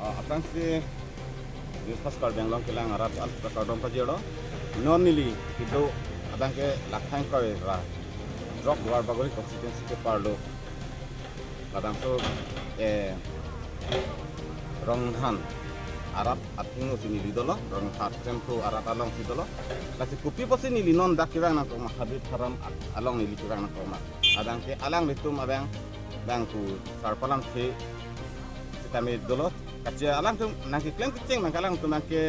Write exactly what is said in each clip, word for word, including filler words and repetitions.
Ah, aphrangsi News Fast Karbi Anglong kelang arat an kardom pajirlo. Non neli kedo abang ke Lakha ingkoi ra throk Duar Bagori constituency keparlo. Labangso, eh, Ronghang arat athengno si neli dolo, Ronghang Trempro arat alongsi dolo. Lasi kopi pusi neli non dak kevang nangkok ma, habit haram along neli kevang nangkok ma. Abang ke alanglitum abang, bang ku sarpalam the sitame dolo. Kache alangtum nangkeklem kecheng abang ke alangtum abang ke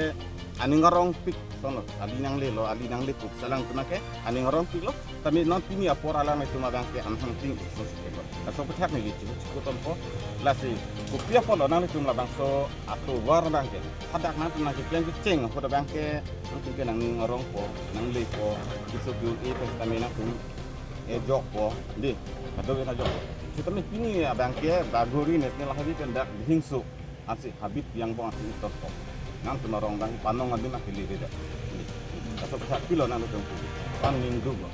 aning arongpik sono, ali nanglelo, ali nanglepo, alangtum abang ke aning arongpiklo. Tame non pini apor alanglitum abang ke anhang ting so sitelo. Laso aphuthak neli chiku chiku tonpo. Lasi kopi apotlo nanglitum labangso atovar abang ke, hadak nangtum nangkeklem kecheng ahut abang ke nangtum ke nangning arongpo, nanglepo, keso ke-un-e pen sitame nangtum ejokpo, dei, kadokave ta jokpo. Sitame pini abang ke Bagori National Highway pen dak Dihingso ansi habit yang bong ansi itor tok. Nangtum arong abang panong adim akili rida. Laso aphuthak pilo nangtum pu. Pan ning duk lo.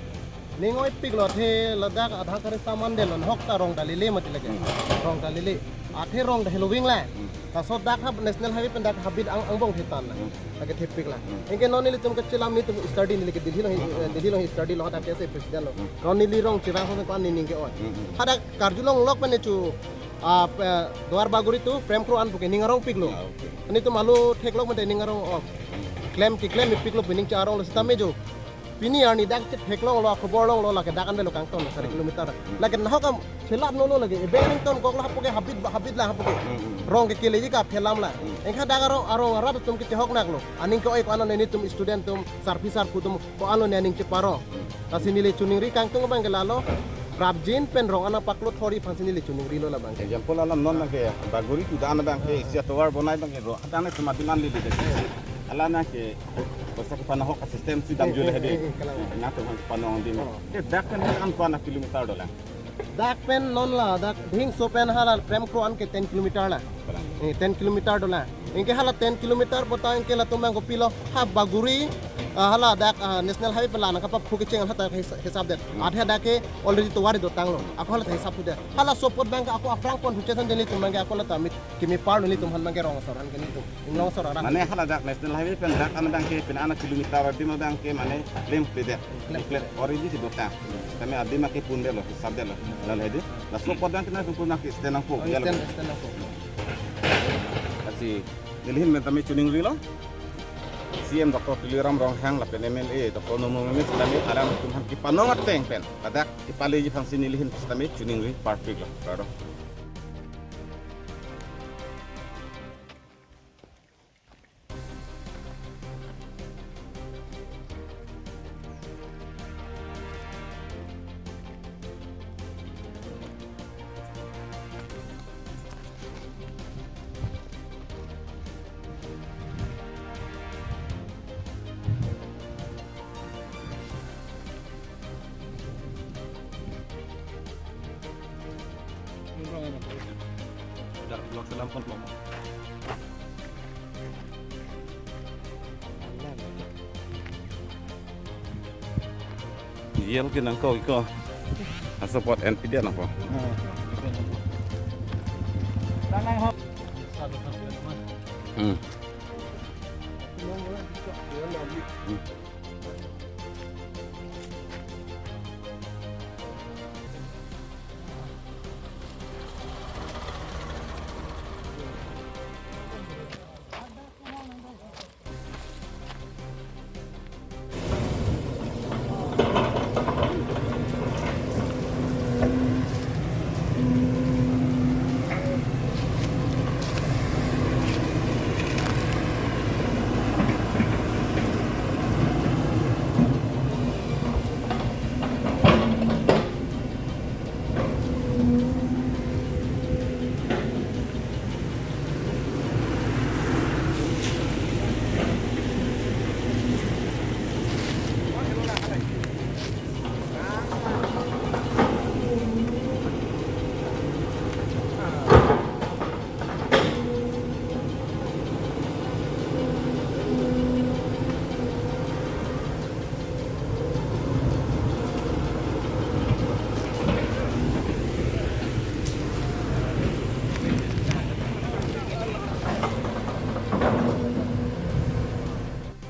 Ning oipiklo, athe ladak Aadhaar card saman delo, hok ta rong ta lele mati lake. Hmm. Rong ta lele. Athe rong ta heloving la. Hmm. Laso dak ha National Highway pen dak habit ang angbong thetan la. Hmm. Lake thepik la. Hmm. Anke non nelitum kachelam, nelitum study, neli ke Delhi along, eh, Delhi along study lo, hadak ke se president lo. Hmm. Non neli rong chevang hong ko an nening ke-oi. Hmm, hmm. Hadak karjulong lok pen nechu, ah, pe-, Duar Bagori to Prem Kro an puke ning arongpiklo. Ah, okay. Nelitum alo theklok mate ning arong-ok. Hmm. Klem keklem ipiklo pu ning cha-aronglo sitame jo. Pini arni dak chetheklonglo, akhobor longlo, lake dak an avelo kangton sari Hmm. kilometer. Hmm. Lake nahok am chelap nolo lake, ebeng ning tonkoklo hapu ke habit, habit la hapu ke. Hmm, hmm. Rong ke keleji kaphelam la. Hmm. Anke dak arong, arong arat atum ke chehok naklo. Aning ke-oi ko-an lo nelitum student atum, sarpi sarpo atum, ko-an lo ne aning cheparo. Hmm. Lasi neli choningri kangtung abang ke lalo. Rapjin pen rong an nangpaklo thori aphansi neli choningrilo labang ke. Example alam non abang ke, Bagori to dan abang ke, Hmm. isi atovar bonai abang ke ro. Adang ne cuma diman lili dek. Ala nangke, bangso kepanahok system si damjule hedi. Eh, eh, eh, kalang. Eh, nangtum panong di. Oh. Eh, dak pen an ko-an kilometer dolang? Dak pen non la, dak Dihingso pen hala Prem Kro an ke ten kilometer la. Kalang. Eh, ten kilometer dolang. Anke hala ten kilometer pu ta anke latum abang kopilo, ha Bagori, ah, hala dak, ah, National Highway pen la nangkapaphu kecheng hala ta his-, hisap det. Hmm. Athe dak ke already tovar dotanglo. Ako hala ta hisap pu det. Hala support abang ke ako aphrang pon huchesan deni tum abang ke ako la ta mit. Kimi parlo nelitum aphan abang ke rong asor aphan ke nelitum. Inglong asor aran. Mane hala dak National Highway pen dak an abang ke pen an kilometer adim abang ke mane claim kle det. Claim. Claim already si dotang. Kami adim ke pun detlo, hisap detlo. Lal hedi. Laso apot abang ke nangtum pun ke stand nangpo. Oh, ya, stand, lo. Stand nangpo. Lasi neli ahin pen tame choningrilo. C M Doctor Tuliram Ronghang lapen M L A Doctor Numal Momin sitame alanglitum aphan kepanong ateng pen ladak kepaleji aphansi neli ahin sitame choningri parpiklo. Kardom. Dak blok selam pon mama. Yel ke nangkok iko. Asopot N P D nangkok. Tanang hop. Hmm. Hmm.